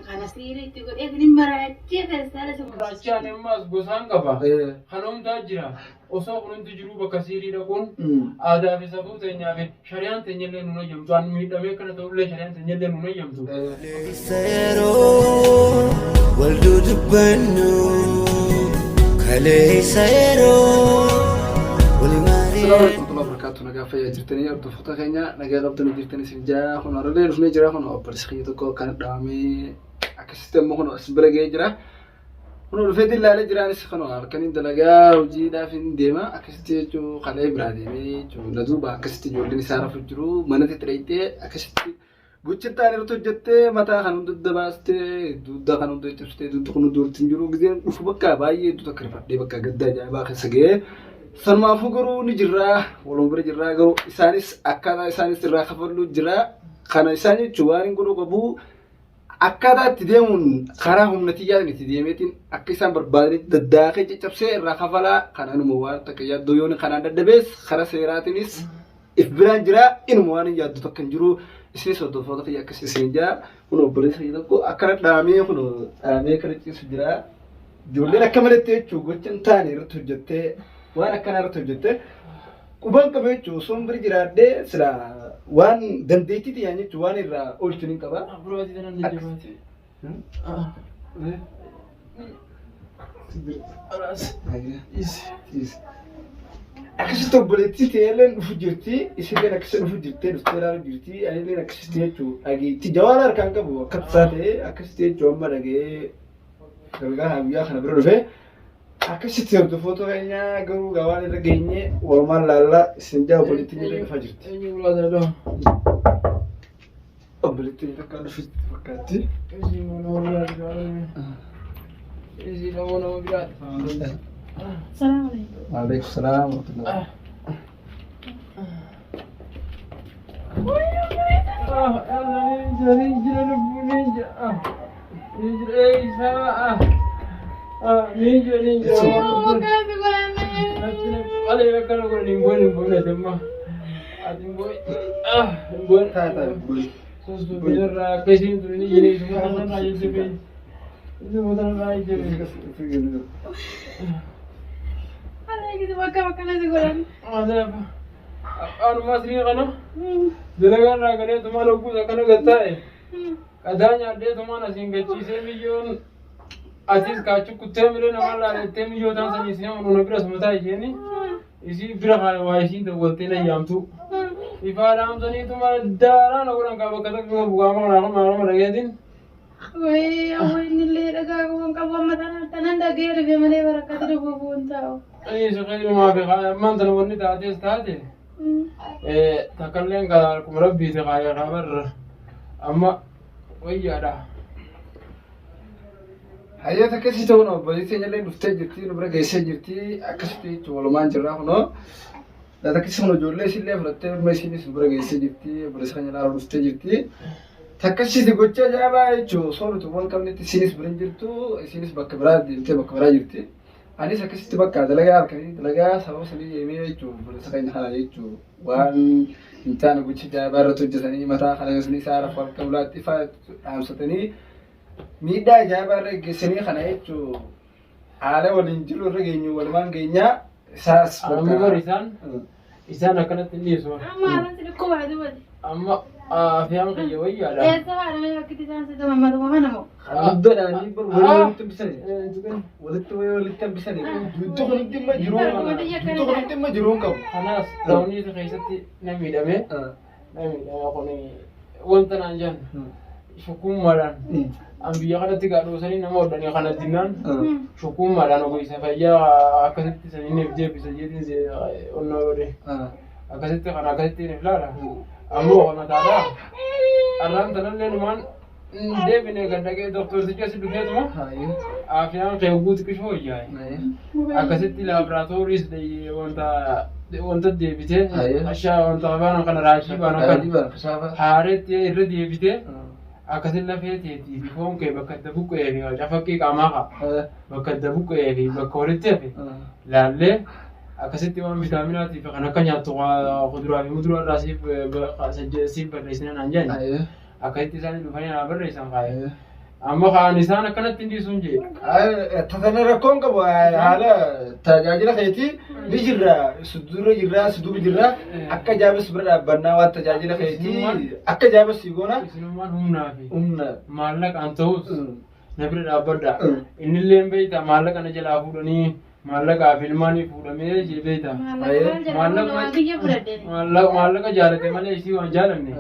Kana siira itti godhee ni maraachee feestaala si Raachaan ammaas gosaan qaba. Kan hundaa jira. Osoo kun hundi jiruu bakka siirii dhaquun aadaa fi safuu teenyaa fi shari'aan teenyallee nuun eeyyamtu. An miidhamee kana ta'ullee shari'aan teenyallee nuun eeyyamtu. Kaleessa yeroo wal dudubbannu, kaleessa yeroo wal Assalamu mari'annu. alaikum warahmatullahi wabarakatuh. Nagaa fayyaa jirtanii, hordoftoota keenya? Nagaa qabdanii jirtanii isin jaa. Kun har'allee dhufnee jira. Kun obboleessi kiyya tokko kan dhahamee akkasitti ammoo kun as bira ga'ee jira. Kun dhufee ilaalee jira. Anis kun halkaniin dalagaa hojiidhaaf hin deema akkasitti jechuun kalee biraa deemee jechuun na duuba akkasitti ijoolleen isaa rafu jiru manatti xidheettee akkasitti gocha ta'an irratti hojjettee mataa kan hunda dabaastee, dugda kan hunda cabsitee, dugda kun hunda walitti hin jiru. Gizeen dhufu bakka baay'ee hedduu takka rifadhee bakka gadda ajaa'ibaa keessa ga'ee. Sanumaafuu garuu ni jirraa, waluma bira jirraa. Garuu isaanis akkaataa isaanis irraa kafallu jira. Kana isaan jechuun waan hin godhuu qabu akkaataa itti deemuun karaa humna tiyyaatiin itti deemeetiin akka isaan barbaadanitti daddaaqee caccabsee irraa kafalaa. Kananuma waan takka yaaddoo yoon kanaan dadhabees karaa seeraatiinis if biraan jira. Inuma waan hin yaaddu takka hin jiru. Isinis hordoftoota kiyya, akkas isin jaa. Kun obboleessa kiyya tokko akkana dhaamee, kun dhaamee kana ciisu jira. Ijoolleen akka malatti jechuun gocha hin taane irratti hojjettee, waan akkanaa irratti hojjettee quban qabu jechuun osoo hin bira jiraadhee sila waan dandeettii tiyyaan jechuun waan irraa oolchuun hin qaba. Biraatii tanan jajjabaate. Akkasitti obboleettii ta'elleen dhufu jirti, isilleen akkasi dhufu jirtee, dhuftee ilaalu jirti, anilleen akkasitti jechuun dhageetti jawaala harkaan qabu akka tasaa ta'ee akkasitti jechuun amma dhaga'ee galgala guyyaa kana bira dhufee akkasitti. Hordoftoota keenya, garuu gabaan irra geenye walumaan laallaa isin jaa. Obboleettiin illee dhufaa jirti. Eenyu biraa dha? Obboleettiin takka dhufi fakkaatti. Isii nama biraati. Isii nama biraati. Salaamu alaikum. Waalaikum salaam wa rahmatullah. Akkana si godhame. Taa taa buli. Aleekisi bakka akkana si godhan. Anuma asrii kana dalagaa irraa galee tumaan hogguus akkana gattaa'e qadaa nyaadhee tumaan asiin gachiisee, biyyoon atis kaachuu kuttee milee nama laalettee miyyoo ta'an sanii isin amanu bira sumataa isheeni isii bira haa waa isiin dawwaltee na yaamtu ifaa dhaamsanii tuma daaraa na godhan kaa bakka takka bukaama kanaa kan maalama dhageetiin. Wayii, awwa, inni illee dhagaa qabu qabu. Amma tanan dhagee dhufe malee barakkati dhufuuf hin taa'u. Isa khayrumaa fi ammaan tana wanni taates taate takkalleen karaa akkuma rabbiiti kaayee kabarra amma wayyaadha. Hayyoota akkasii ta'uun obboleettii illee dhuftee jirti, nu bira geessee jirti. Akkasitti jechuun walumaan jirraa kunoo. Akkasii kun ijoollee isillee fudhattee ilma isiinis nu bira geessee jirti, obboleessa keenya ilaaluu dhuftee jirti. Takkasitti gocha ajaa'ibaa jechuun osoo nuti wal qabnetti isiinis bira hin jirtu, isiinis bakka biraa deemtee bakka biraa jirti. Anis akkasitti bakka dalagaa halkanii dalagaa sababa sanii deemee jechuun obboleessa keenya kana jechuun waan hin taane gocha ajaa'ibaa irratti hojjetanii, mataa kana yookiin isaa rafu halkan ulaatti ifaa dhaamsatanii miidhaa ajaa'ibaa irra geggeessanii. Kana jechuun haala waliin jiru irra geenyu walumaan geenyaa isaas. Amma bar isaan akkanatti hin dhiyeessu. Amma haalaan si dhukkubaa dubate. Amma afiyaan kiyya wayyaadha. Eessa haadha bakki isaan si mammatuma kana moo? Guddaadhaan bar walitti hambisanii, walitti walitti hambisanii dugda kun hundi imma jiruu, dugda kun hundi imma jiruu hin qabu. Kanaas daawwanii keessatti na miidhame. Na miidhame kun wanta naan jedhan shukkummaadhaan an biyya kanatti gaadhoosanii nama hodhanii kana dinnaan shukkummaadhaan ogeessa fayyaa akkasitti saniiniif deebisa jeetiin onnoo godhe akkasitti kana akkasitti if laala. Ammoo kana taataa arraan tanallee numaan deebine gad dhaqee doktortichi asi dhufeetuma afiyaan kee guutu qishoo wayyaa'e akkasitti laaboraatooris wanta wanta deebitee ashaa wanta baana kana raajii baana kana haareetti irra deebitee akkasin lafee teetii fi foon kee bakka adda buqqee fi cafaqqii qaamaa kaa bakka adda buqqee fi bakka walitti hafe laallee. Akkasitti waan vitaaminaatii fi kan akka nyaattu kuduraa fi muduraa irraa siif barreessina naan jedhan. Akkasitti isaan dhufanii naa barreessan kaa'e. Amma kaan isaan akkanatti hin dhiisuun jee. Tatana rakkoon qabu haala tajaajila keetii ni jirra. Dura jirra, duuba jirra. Akka jaabes bira dhaabbannaa waan tajaajila keetii akka jaabes si goona. Isinummaan humnaa fi Humna. maallaqaan ta'us na bira dhaabbadha. Innillee beektaa maallaqa na jalaa fuudhanii maallaqaa fi ilmaanii fuudhamee jee beektaa. Maallaqa jaalate malee isii waan jaalanne.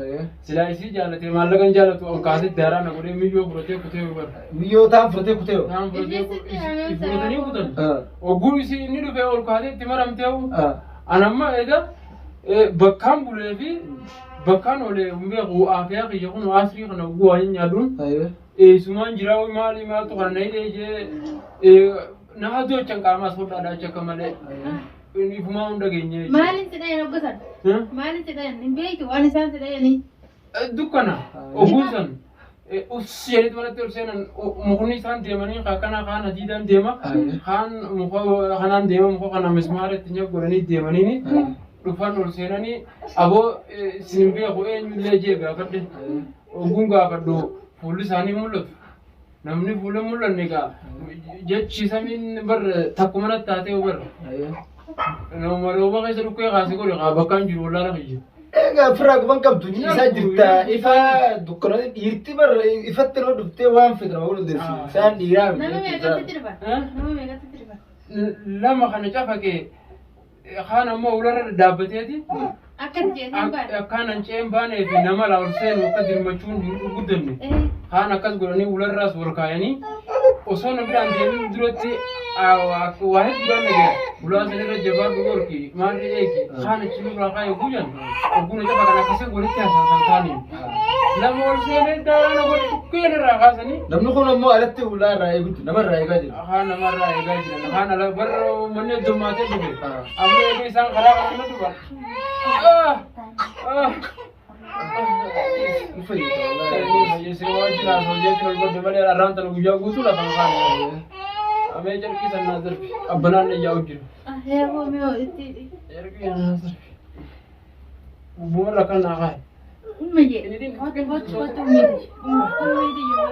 Silaa isii jaalate maallaqa hin jaalatu ol kaasee daaraa na godhee miyyoo fudhatee kutee bara. Miyyoo ta'an fudhatee kutee. Ta'an fudhatee fudhatanii kutan. Ogguu isii inni dhufee ol kaasee itti maramtee anamma egaa bakkaan bulee fi bakkaan olee hin beeku aafiyaa kiyya kun asrii kana ogguu waan nyaadhuun eessumaan jiraa maali maaltu kana na hidhee jee na hadochan qaamaas hodhaadhaa achi akka malee ifumaa hunda geenye. Maaliin si dhayan hoggasan? Maaliin si dhayan? Hin beektu waan isaan si dhayanii. Dukkana oguu san us jedhee manatti ol seenan mukni isaan deemanii akkana kaan hadiidaan deema kaan muka kanaan deema muka kana mismaara itti nyaaf godhanii deemanii dhufan ol seenanii aboo isin hin beeku eenyullee jee gaafadhe oguun gaafadhu fuulli isaanii mul'atu. Namni fuula mul'anne egaa jechi samiin bar takkuma natti taatee bar nama rooba keessa dhukkee kaasee godhe kaa bakkaan jiru wallaala kiyya. Egaa ofirraa guban qabdu isaa jirta ifa dukkana dhiirti bar ifatti nama dhuftee waan fedhe nama godhu dandeessi. Isaan dhiiraa Nama meeqatti dhufa? Nama meeqatti dhufa? Lama kana cafaqee kaan ammoo ularra dhaabbateeti Akka jeetiin baane. Akkaan an ce'een baanee fi nama laa ol seenu akka dirmachuun hin guddanne. Kaan akkas godhanii ularraas ol kaayanii osoo na biraan deemin duratti waa hedduudhaan dhagaya. Ulaa sanirra jabaa dhugorki maal eegi kaan achi nurraa kaayee guujan ogguun cafa kan akkasii walitti hasaasan kaaniin. Nama ol seenee daana godhe dhukkeen irraa kaasanii. Namni kun ammoo alatti ulaa irraa eegutti nama irraa eegaa jira. Kaan namarraa eegaa jiran kaan ala barra uummanni heddummaatee dhufe. Amma eegee isaan karaa kana dhufan. Ni fayyada wallaahi. Heeboo mi'oo itti. Umma jee. Kottu kottu kottu ummiiti. Ummiiti yoo.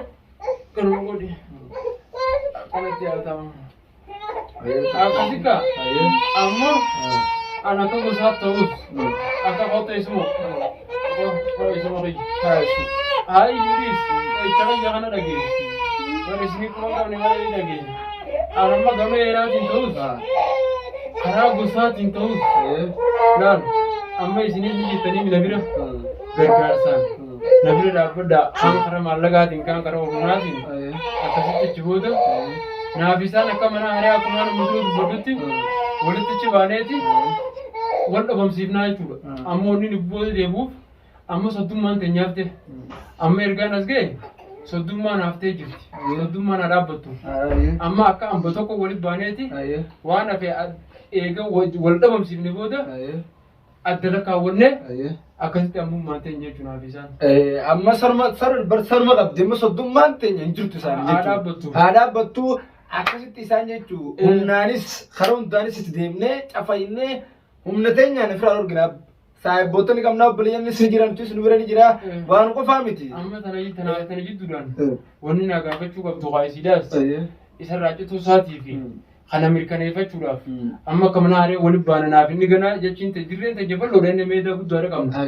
Akkasika ammoo an akka gosaa ta'us akka qotta isuma isuma kiyya. Hayi yuudis icha kiyya kana dhageenya. Warri isinii kuma qabne malee ni dhageenya. An amma gama heeraatiin ta'us karaa gosaatiin ta'us laal amma isinii ni jettanii na bira gargaarsaan na bira dhaabbadhaa kaan karaa maallaqaatiin kaan karaa ogumaatiin akkasitti achi booda naaf isaan akka mana haree akkuma nama dura dubbadhutti walitti achi baaneeti wal dhabamsiifnaa jechuudha. Amma wanni nu booda deebi'uuf amma soddummaan teenyaaf ta'e amma ergaan as ga'e soddummaan haftee jirti. Soddummaan haa dhaabbattu. Amma akka amba tokko walitti baaneeti waan hafe eega wal dhabamsiifne booda adda lakkaawwannee akkasitti ammummaan teenya jechuudha naaf isaan. Amma sarma sarma qabdi amma soddummaan teenya hin jirtu isaanii Haa jechuudha. dhaabbattu. Haa dhaabbattu akkasitti isaan jechuudha. Humnaanis karaa hundaanis itti deemnee cafaynee humna teenyaan ofirraa dhorgina. Saayibbootonni qabnaa obboleeyyannis ni jiran nutis nu bira ni jira waan qofaa miti. Amma tana jidduudhaan wanni naa gaafachuu qabdu qaayisiidhaas isarraa cituu isaatii fi kana mirkaneeffachuudhaaf amma akka mana haree walitti baana naaf inni ganaa jechiin ta'e dirreen ta'e jaballoodha inni meedaa guddaadha qabna.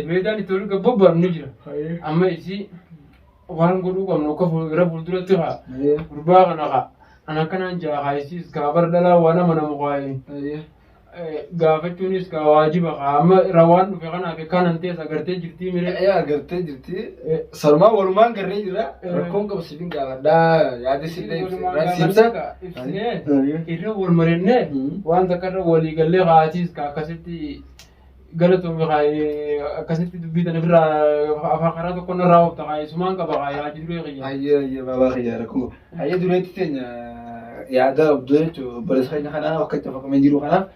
Meedaan itti walitti bobbaanu ni jira. Amma isii waan godhuu qabnu akka gara fuulduratti haa gurbaa kana haa an akkanaan jaa haa isiis kaa bara dhalaa waan amanamu haa gaafachuunis kaa waajiba haa amma rawaan dhufe kanaaf akkanan ta'es agartee jirtii miree. Yaa agartee jirti. Sarumaa walumaan garree jira. Rakkoon qabu siifin gaafadhaa. Yaada sillee ibsa. Ibsinee irra wal marennee waan takka irra walii gallee haatiis ka akkasitti galatoome akkasitti dubbii tana ofirraa afaan karaa tokko narraa oofta kaayisumaan qaba haji duree kiyya. Hayyee hayyee baabaa kiyya rakkoo. Hayyee dureetti teenya yaada obdoo jechuun obboleessa keenya kanaa akka itti faqamee jiru kanaaf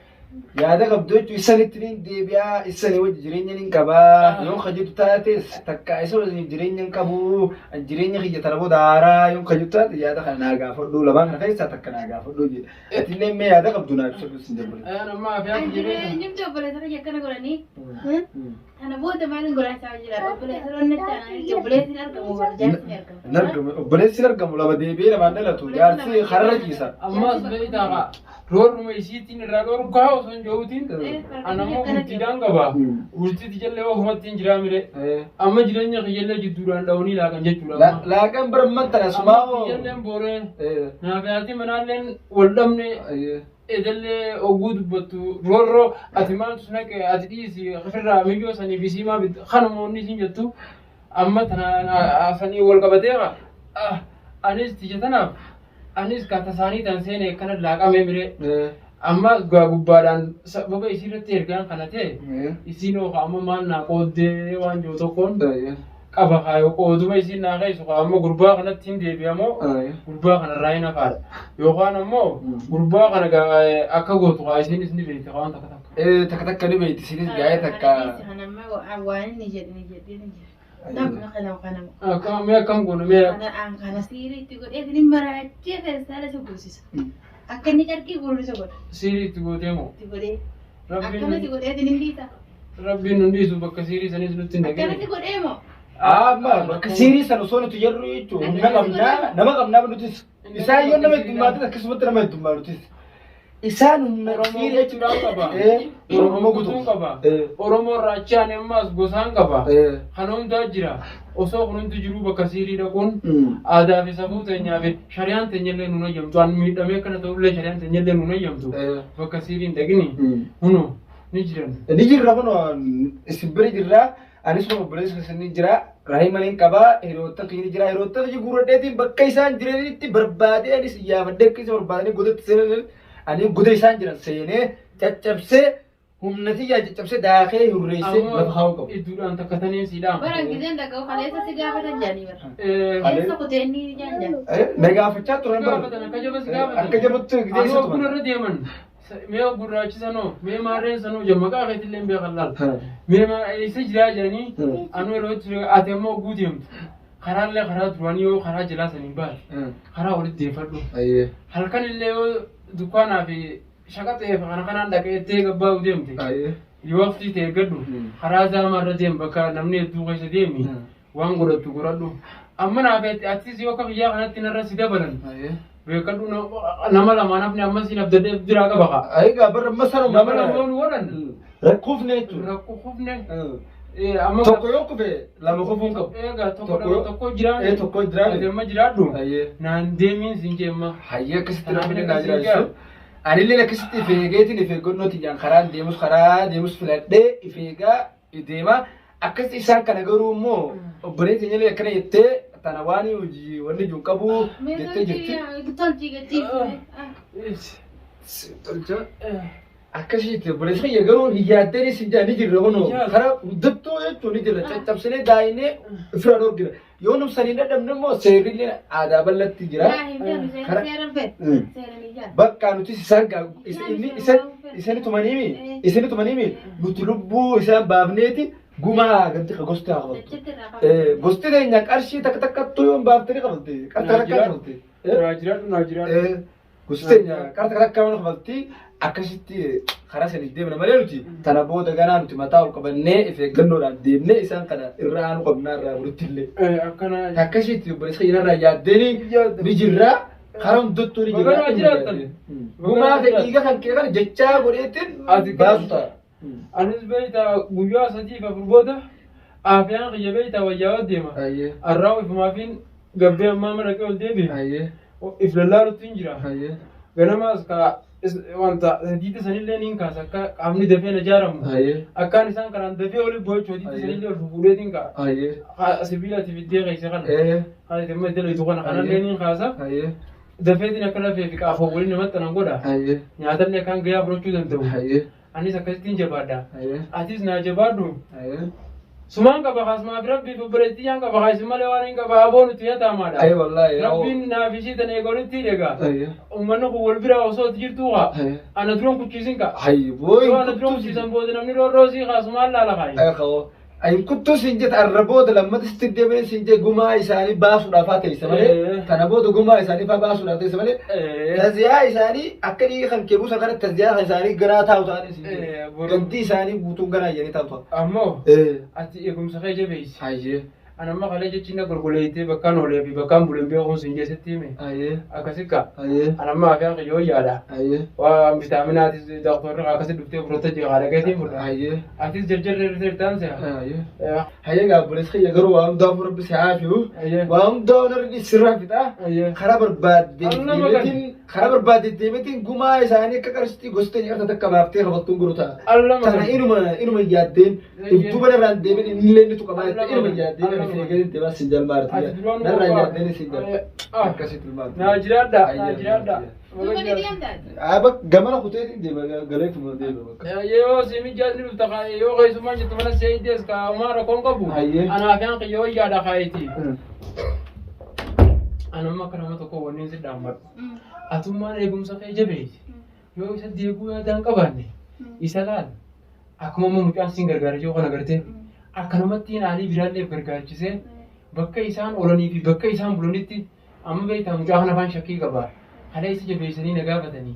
Yaada qabdu jechuun isanitti ni deebi'aa, isanii wajji jireenya ni qabaa. Yoo ka jettu taates takka isa wajjin jireenya hin qabu, jireenya kiyya tana booda haaraa yoo ka jettu taate yaada kana naa gaafadhu, lamaan kana keessaa takka naa gaafadhu jedhe. Atillee mee yaada qabdu naa ibsadhu sin dabbale. Amma afiyaan jireenya. Jireenyumti obboleessa kiyya akkana godhanii. Kana booda maaliin godhachaa jira? Obboleessa roonnatti aananii obboleessi hin argamu bara jaarsi hin argamu. Hin argamu. Obboleessi hin argamu lama deebi'ee lamaan dhalatu jaarsi karra ciisa. Ammas beektaa kaa roorruma isiitiin irraa dhorkaa osoo hin jiruutiin anammoo bultiidhaan qaba. Bultiiti jallee ofumatti hin jiraa mire. Amma jireenya kiyyallee jidduudhaan dha'uunii laaqan jechuudha. Laaqan bara mantana sumaa hoo. Kiyyalleen booree naaf haati manaalleen wal dhabne edellee oguu dubbattu roorroo ati maaltu naqe ati dhiisi ofirraa miyyoo sanii fi siimaa bitta kanuma wanni isin jettu amma tana sanii wal qabateera. Anis tiyya tanaaf anis ka tasaanii tan seene akkana laaqamee mire amma gubbaadhaan sababa isii irratti ergaan kana ta'e isiin oofa amma maal naa qooddee waan jiru tokkoon qaba kaayoo qooduma isiin naa keessu kaa amma gurbaa kanatti hin deebi'amoo gurbaa kana irraa hin hafaadha yookaan ammoo gurbaa kana akka gootu kaa isiinis ni beekte waan takka takka. Takka takka ni beekti isiinis gaa'ee takka. Waan inni jedhe ni jedhe ni jedhe. Namni kana kana Akkam mee akkam goonu mee kana kana siirii itti godhee ni maraachee feestaala isa guursisa. Akka inni carqii guuru isa godha. Siirii itti gootee moo? Itti godhee. Akkanatti godhee ni dhiita. Rabbiin nu dhiisu bakka siirii sanis nutti hin dhageenye. Akkanatti godhee moo? Amma bakka siirii sana osoo nuti jirru jechuun humna qabnaa nama qabnaa nutis. Isaan yoo nama heddummaatan akkasumatti nama heddummaa nutis. Isaan humna Oromoo guutuudhaan qaba. Oromoo guutuun qaba. Oromoo irraa achi aanee ammaas gosaan qaba. Kan hundaa jira. Osoo kun hundi jiruu bakka siirii dhaquun aadaa fi safuu teenyaa fi shariyaan teenyallee nuun eeyyamtu. An miidhamee akkana ta'ullee shariyaan teenyallee nuun eeyyamtu. Bakka siirii hin dhaqini. Kunoo ni jiran. Ni jirra kunoo isin bira jirra. Anis kun obboleessa keessan ni jira. Raahima ni qaba. Hiriyoottan kiyya ni jira. Hiriyoottan kiyya guurradheetiin bakka isaan jiranitti barbaadee anis iyyaafadhee akka isa barbaadanii godatti seenan ani goda isaan jiran seenee caccabsee humna tiyyaan caccabsee daakee hurreessee lafa kaa'uu qabu. Idduudhaan takka taniin sii dhaama. Bara gizeen dhaga'u kaleessa si gaafatan jedhanii bara. Eessa kuteenni jaan jaan. Na gaafachaa turan bara. Gaafatan akka jaba si gaafatan. Akka jabatti gizee isa Anuu turan. irra deeman. Mee gurraachi sanoo mee maarreen sanoo jedhu maqaa keetillee hin beekan laal. Mee eessa jiraa jedhanii anuu yeroo itti ati ammoo oguu deemtu. Karaallee karaa duraanii yoo karaa jalaa saniin baate karaa walitti deeffadhu. Halkan illee yoo dukkaanaa fi shaqaxee fi kana kanaan dhaqeettee gabbaa'u deemte. Yoo waqtii ta'e eeggadhu karaa zaamaa irra deem bakka namni hedduu keessa deemi waan godhattu godhadhu. Amma naaf atis yoo akka biyyaa kanatti narra si dabalan. Beekadhu nama lamaan hafne amma siin abdadee biraa qaba kaa. Egaa bara amma sanuma Nama lama yoo nu godhan rakkoofne jechuudha. rakkoo kufne. Amma Tokko yoo kufe lama kufuu hin qabu. Egaa tokko lama tokko jiraan. Tokko jiraan. Ati amma jiraadhu. Naan deemiin siin jeemma. Hayyee akkasitti rabbiin naa jiraachisu. Anillee akkasitti if eegeetiin if eeggannoo tiyyaan karaan deemus karaa deemus filadhee if eegaa deema. Akkasitti isaan kana garuu immoo obboleettiin illee akkana jettee tana waan hojii wanni jiru qabu jettee jirti. Tolchii gachiisi. Tolcha. Akkasitti obboleessi kiyya garuu hin yaaddeen isin jaa ni jirra kunoo karaa hundattuu jechuun ni jirra caccabsinee daayinee ofirraa dhorgina. Yoo nu sanii dadhabne immoo seerrillee aadaa bal'atti jira. Bakka nuti isaan isani tumaniimi isani tumaniimi nuti lubbuu isaan baafneeti gumaa ganti ka gosti haa qabattu. Gosti teenya qarshii takka takkattuu yoo baaftanii qabatte qarta takka qabatte. Naa jiraadhu naa jiraadhu. Gosti teenya qarta takka waan qabatte akkasitti karaa sanii deemna malee nuti tana booda ganaa nuti mataa ol qabannee if eeggannoodhaan deemnee isaan kana irraa aanu qabnaa irraa walitti illee. Akkana. Akkasitti obboleessa keenya irraa yaaddeeni ni jirra. Karaa hundattuu ni jirra. Baganaa jiraattan. Gumaa fi dhiiga kan kee kana jechaa godheetiin baasu ta'a. Anis beektaa guyyaa 3 fi 4 booda aafiyaan kiyya beektaa wayyaa deema. Arraa ifumaafiin gabbee ammaa mana dhaqee ol deebi'e. If lallaalutti hin jira. Ganamaas ka wanta hadiita sanillee niin kaasa akka qaamni dafee na ijaaramu. Akkaan isaan kanaan dafee oli bu'achuu hadiita sanillee ol fuudheetiin ka'a. Sibiila ati fiddee keessa kana. Kan itti amma itti dalagitu kana kanallee niin kaasa. Dafeetiin akka lafee fi qaafoo waliin namatti anan godha. Nyaatallee akkaan gahaa fudhachuu danda'u. Anis akkasittiin jabaadha. Atis naa jabaadhu. Sumaan qaba kaasumaaf rabbiif obboleettii yaan qaba kaasu malee waan hin qaba aboo nuti yataamaadha. Ayi wallaahi. Rabbiin naaf ishii tana eegonitti egaa. Ayye. Uummanni kun wal bira osoo itti jirtuu kaa. Ayi. Ana duran kuchiisin kaa. Hayyi booyi. Yoo ana duran kuchiisan booda namni roorroo sii kaasumaan laala kaayi. Ayi qawoo. Ayi kuttuu siin jette arra booda lammata sitti deebiin siin jee gumaa isaanii baasuudhaaf haa teessa malee. Tana booda gumaa isaanii faa baasuudhaaf teessa malee. Taziyaa isaanii akka dhiiga kan kee buusan kana taziyaa kan isaanii garaa taa'u ta'anii siin jee. Gantii isaanii guutuun garaa iyyanii taa'u ta'a. Ammoo ati eegumsa kee jabeessi. Hayyee. Ana amma kalee jechi na golgoleeyitee bakkaan oolee fi bakkaan buleen beekuun siin jeesitti hime. Hayyee. Akkasi kaa. Hayyee. Ana amma afaan kiyyoo yaada. Hayyee. Waan vitaaminaatis dooktorri akkasi dhuftee fudhatta jee haadha keetiin fudha. Hayyee. Atis jarjarree dhufteertaan se'a. Hayyee. Hayyee gaabbolees kiyya garuu waa hundaafuu rabbi si haafiyu. Hayyee. Waa hundaa narri sirraa fixa. Hayyee. Karaa barbaadde Amma magan. deemeetiin karaa barbaadde deemeetiin gumaa isaanii akka qarshii gosa nyaata takka baaftee qabattuun guru ta'a. Alla Tana magan. inuma inuma yaaddeen ibtuu bana irraan deemin innillee ni tuqamaa jette inuma yaaddeen Alla ani magan. seegalee deemaa sin jalmaarti. Ati duraan Narraa qophaa. yaaddeen sin jalma. Ah. Akkasitti ilmaarti. Naa jiraadha. Naa jiraadha. Duuba ni deemtaati. Aba gamana kuteetiin deema galeetuma deema bakka. Yoo si mijaasni dhufta yoo keessummaan jettu mana seeyidees kaa umaa rakkoon qabu. Hayyee. Anaa fi hanqi yoo yaada kaayetii. Ana amma akka nama tokko wanni si dhaammadhu. Atummaan eegumsa kee jabeessi. Yoo isa deeguu yaadaan qabaanne isa laal. Akkuma amma mucaan siin gargaara jiru kana gartee akkanumatti haalii biraallee gargaachisee bakka isaan oolanii fi bakka isaan bulanitti amma beektaa mucaa kana afaan shakkii qaba. Haala isa jabeessanii na gaafatanii.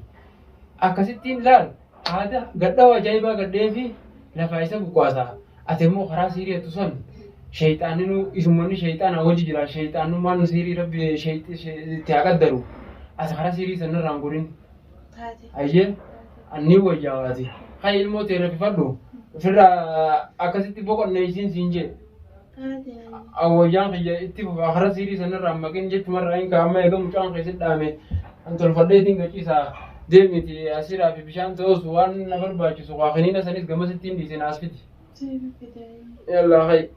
Akkasittiin laal haada gadhaa ajaa'ibaa gadhee fi lafaa isa buqqaasa. Ati immoo karaa siiriitu sun sheexaaninuu isummanni sheexaana hojii jira sheexaanummaan siirii rabbi itti haa qaddaru. Ati karaa siirii sanarraan godhin. Taate. Ayyee anni wayyaa waati. Kan ilmoo ta'e raffifadhu ofirraa akkasitti boqonne isiin siin jee. Taate. Wayyaan kiyya itti fufa karaa siirii sanarraan maqin jechumarraa hin kaa'ama eega mucaan keessatti dhaame an tolfadheetiin gaciisaa deemiti asiraa fi bishaan ta'us waan na barbaachisu waa kiniina sanis gamasittiin dhiisin asfiti. Siif fidee. Yallaa hay.